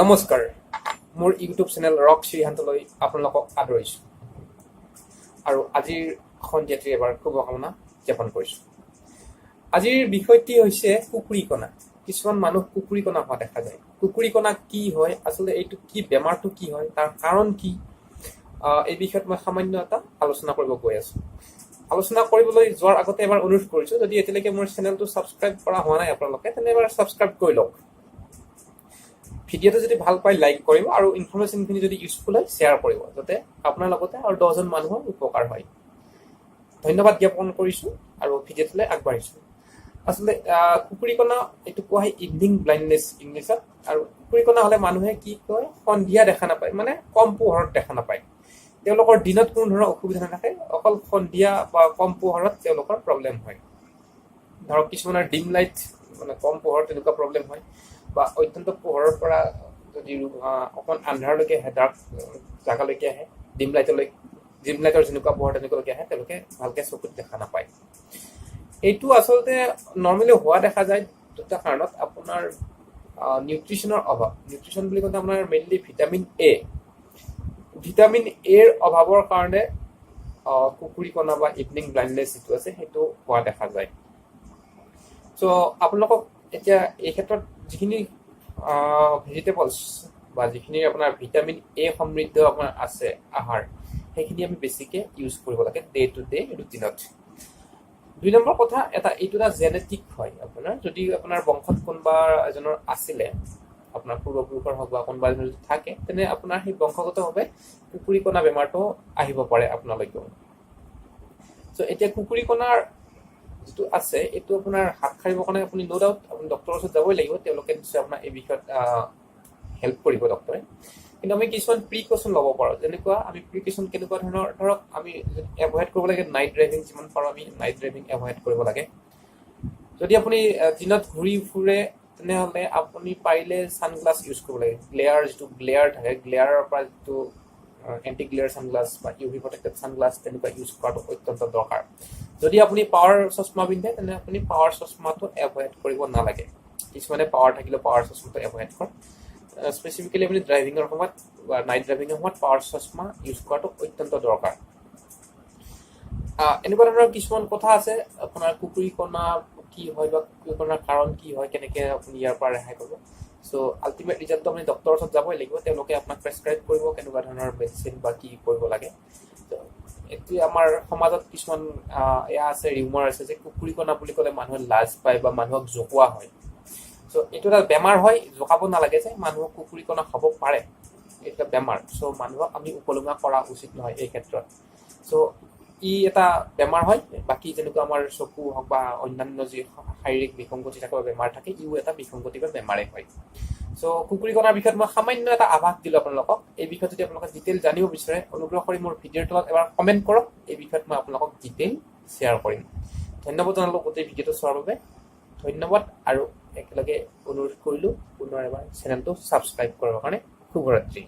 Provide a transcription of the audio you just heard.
নমস্কাৰ, মোৰ YouTube channel rock শ্ৰীহান্তলৈ আপোনালোকক আদৰিছোঁ আৰু আজিৰ সন্ধিয়াটিৰ এবাৰ শুভকামনা জ্ঞাপন কৰিছোঁ। আজিৰ বিষয়টি হৈছে কুকুৰীকণা। কিছুমান মানুহ কুকুৰীকণা হোৱা দেখা যায়। কুকুৰীকণা কি হয় আচলতে, এইটো কি, বেমাৰটো কি হয়, তাৰ কাৰণ কি, এই বিষয়ত মই সামান্য এটা আলোচনা কৰিব গৈ আছোঁ। আলোচনা কৰিবলৈ যোৱাৰ আগতে এবাৰ অনুৰোধ কৰিছোঁ, যদি এতিয়ালৈকে মোৰ চেনেলটো ছাবস্ক্ৰাইব কৰা হোৱা নাই আপোনালোকে, তেনে এবাৰ ছাবস্ক্ৰাইব কৰি লওক। ভিডিঅ'টো যদি ভাল পায় লাইক কৰিব আৰু ইনফৰমেশ্যনখিনি যদি ইউজফুল হয় শ্বেয়াৰ কৰিব, যাতে আপোনাৰ লগতে আৰু 10জন মানুহৰ উপকাৰ হয়। ধন্যবাদ জ্ঞাপন কৰিছোঁ আৰু ভিডিঅ'টোলৈ আগবাঢ়িছোঁ। আচলতে কুকুৰীকণা এইটো কোৱা হয় ইভিনিং ব্লাইণ্ডনেছ ইংলিছত। আৰু কুকুৰীকণা হ'লে মানুহে কি কয়, সন্ধিয়া দেখা নাপায়, মানে কম পোহৰত দেখা নাপায়। তেওঁলোকৰ দিনত কোনো ধৰণৰ অসুবিধা নাথাকে, অকল সন্ধিয়া বা কম পোহৰত তেওঁলোকৰ প্ৰব্লেম হয়। ধৰক কিছুমানৰ ডিম লাইট, মানে কম পোহৰত তেনেকুৱা প্ৰব্লেম হয়, বা অত্যন্ত পোহৰৰ পৰা যদি অকণ আন্ধাৰলৈকে আহে, ডাৰ্ক জাগালৈকে আহে, ডিম লাইটলৈ, ডিম লাইটৰ যেনেকুৱা পোহৰ তেনেকুৱালৈকে আহে, তেওঁলোকে ভালকে চকুত দেখা নাপায়। এইটো আচলতে নৰ্মেলি হোৱা দেখা যায় দুটা কাৰণত। আপোনাৰ নিউট্ৰিচনৰ অভাৱ। নিউট্ৰিচন বুলি কওঁতে আপোনাৰ মেইনলি ভিটামিন এ। ভিটামিন এৰ অভাৱৰ কাৰণে কুকুৰীকণা বা ইভিনিং ব্লাইণ্ডনেছ যিটো আছে, সেইটো হোৱা দেখা যায়। চ' আপোনালোকক এতিয়া এই ক্ষেত্ৰত যিখিনি ভেজিটেবলছ বা যিখিনি আপোনাৰ ভিটামিন এ সমৃদ্ধ আপোনাৰ আছে আহাৰ, সেইখিনি আমি বেছিকে ইউজ কৰিব লাগে ডে টু ডে ৰুটিনত। দুই নম্বৰ কথা এটা, এইটো এটা জেনেটিক হয়। আপোনাৰ যদি আপোনাৰ বংশত কোনোবা এজনৰ আছিলে, আপোনাৰ পূৰ্বপুৰুষৰ হওক বা কোনোবা এজনৰ যদি থাকে, তেনে আপোনাৰ সেই বংশগতভাৱে কুকুৰীকণা বেমাৰটো আহিব পাৰে আপোনালৈকেও। চ' এতিয়া কুকুৰীকণাৰ যিটো আছে, এইটো আপোনাৰ হাত সাৰিবৰ কাৰণে আপুনি ন' ডাউট আপুনি ডক্টৰৰ ওচৰত যাবই লাগিব। তেওঁলোকে নিশ্চয় আপোনাক এই বিষয়ত হেল্প কৰিব ডক্টৰে। কিন্তু আমি কিছুমান প্ৰিকশ্যন ল'ব পাৰোঁ। যেনেকুৱা আমি প্ৰিকশ্যন কেনেকুৱা ধৰণৰ? ধৰক আমি এভইড কৰিব লাগে নাইট ড্ৰাইভিং। যিমান পাৰোঁ আমি নাইট ড্ৰাইভিং এভইড কৰিব লাগে। যদি আপুনি দিনত ঘূৰি ফুৰে, তেনেহ'লে আপুনি পাৰিলে ছানগ্লাছ ইউজ কৰিব লাগে। গ্লেয়াৰ, যিটো গ্লেয়াৰ থাকে, গ্লেয়াৰৰ পৰা যিটো এণ্টি গ্লেয়াৰ ছানগ্লাছ বা ইউভি প্ৰটেক্টেড ছানগ্লাছ, তেনেকুৱা ইউজ কৰাটো অত্যন্ত দৰকাৰ। যদি আপুনি পাৱাৰ চশমা পিন্ধে, তেনে আপুনি পাৱাৰ চশমাটো এভইড কৰিব নালাগে। কিছুমানে পাৱাৰ থাকিলেও পাৱাৰ চশমাটো এভইড কৰে। স্পেচিফিকেলি আপুনি ড্ৰাইভিঙৰ সময়ত বা নাইট ড্ৰাইভিঙৰ সময়ত পাৱাৰ চশমা ইউজ কৰাটো অত্যন্ত দৰকাৰ। এনেকুৱা ধৰণৰ কিছুমান কথা আছে। আপোনাৰ কুকুৰীকণা কি হয় বা কুকুৰীকণাৰ কাৰণ কি হয়, কেনেকে আপুনি ইয়াৰ পৰা ৰেহাই পাব। চ' আল্টিমেট ৰিজাল্টটো আপুনি ডক্টৰৰ ওচৰত যাবই লাগিব। তেওঁলোকে আপোনাক প্ৰেছক্ৰাইব কৰিব কেনেকুৱা ধৰণৰ মেডিচিন বা কি কৰিব লাগে। এতিয়া আমাৰ সমাজত কিছুমান এয়া আছে, ৰিউমাৰ আছে যে কুকুৰীকণা বুলি ক'লে মানুহে লাজ পায় বা মানুহক জোকোৱা হয়। চ' এইটো এটা বেমাৰ হয়, জোকাব নালাগে যে মানুহক কুকুৰীকণা হ'ব পাৰে, এইটো এটা বেমাৰ। চ' মানুহক আমি উপলুঙা কৰা উচিত নহয় এই ক্ষেত্ৰত। চ' ই এটা বেমাৰ হয়। বাকী যেনেকুৱা আমাৰ চকু হওক বা অন্যান্য যি শাৰীৰিক বিসংগতি থাকে বা বেমাৰ থাকে, ইও এটা বিসংগতি বা বেমাৰেই হয়। চ' কুকুৰীকণাৰ বিষয়ত মই সামান্য এটা আভাস দিলোঁ আপোনালোকক। এই বিষয়ত যদি আপোনালোকে ডিটেইল জানিব বিচাৰে, অনুগ্ৰহ কৰি মোৰ ভিডিঅ'ৰ তলত এবাৰ কমেণ্ট কৰক। এই বিষয়ত মই আপোনালোকক ডিটেইল শ্বেয়াৰ কৰিম। ধন্যবাদ জনালোঁ গোটেই ভিডিঅ'টো চোৱাৰ বাবে। ধন্যবাদ আৰু একেলগে অনুৰোধ কৰিলোঁ পুনৰ এবাৰ চেনেলটো ছাবস্ক্ৰাইব কৰিবৰ কাৰণে। শুভৰাত্ৰি।